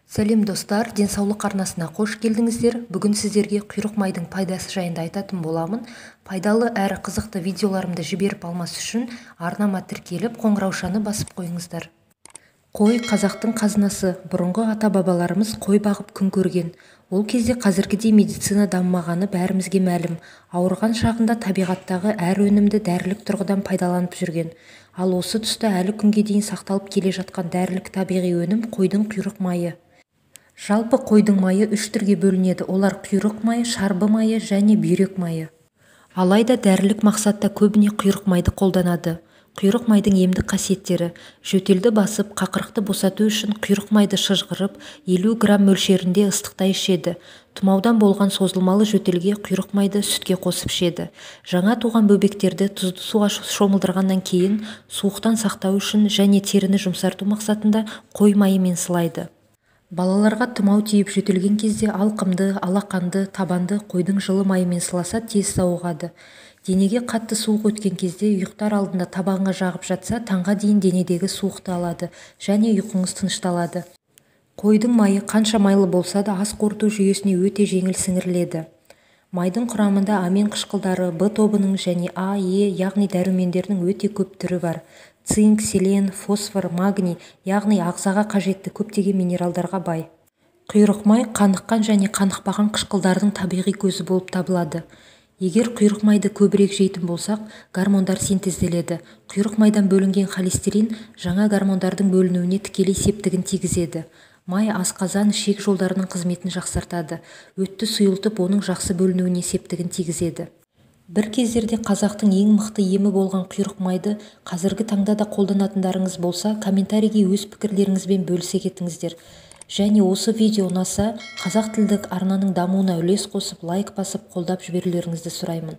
Сәлем, достар! Денсаулық арнасына қош келдіңіздер! Бүгін сіздерге құйрық майдың пайдасы жайында айтатын боламын. Пайдалы әрі қызықты видеоларымды жіберіп алмас үшін арнама тіркеліп, қоңыраушаны басып қойыңыздар. Қой – қазақтың қазынасы. Бұрынғы ата-бабаларымыз қой бағып күн көрген. Ол кезде қазіргідей медицина дамымағаны бәрімізге мәлім. Ауырған шағында табиғаттағы әр өнімді дәрілік тұрғыдан пайдаланып жүрген. Ал осы тұста әлі күнге дейін сақталып келе жатқан дәрілік табиғи өнім – қойдың құйрық майы. Жалпы қойдың майы үш түрге бөлінеді. Олар: құйрық майы, шарбы майы және бүйрек майы. Алайда дәрілік мақсатта көбіне құйрық майды қолданады. Құйрық майдың емдік қасиеттері: Жөтелді басып, қақырықты босату үшін құйрық майды шыжғырып, 50 грамм мөлшерінде ыстықтай ішеді. Тұмаудан болған созылмалы жөтелге құйрық майды сүтке қосып ішеді. Жаңа туған бөбектерді тұзды суға шомылдырғаннан кейін суықтан сақтау үшін және теріні жұмсарту мақсатында қой майымен сылайды. Балаларға тұмау тиіп жөтелген кезде алқымды, алақанды, табанды қойдың жылы майымен сыласа, тез сауығады. Денеге қатты суық өткен кезде ұйықтар алдында табанға жағып жатса, таңға дейін денедегі суықты алады және ұйқыңыз тынышталады. Қойдың майы қанша майлы болса да, ас қорыту жүйесіне өте жеңіл сіңіріледі. Майдың құрамында амин қышқылдары, В тобының және А, Е, яғни дәрумендердің өте көп түрі бар. Цинк, селен, фосфор, магний, яғни ағзаға қажетті көптеген минералдарға бай. Құйрық май қаныққан және қанықпаған қышқылдардың табиғи көзі болып табылады. Егер құйрық майды көбірек жейтін болсақ, гормондар синтезделеді. Құйрық майдан бөлінген холестерин жаңа гормондардың бөлінуіне тікелей септігін тигізеді. Май асқазан, ішек жолдарының қызметін жақсартады, өтті сұйылтып, оның жақсы бөлінуіне септігін тигізеді. Бір кездерде қазақтың ең мықты емі болған құйрық майды қазіргі таңда да қолданатындарыңыз болса, комментарийге өз пікірлеріңізбен бөлісе кетіңіздер. Және осы видео ұнаса, қазақ тілді арнаның дамуына үлес қосып, лайк басып, қолдап жіберулеріңізді сұраймын.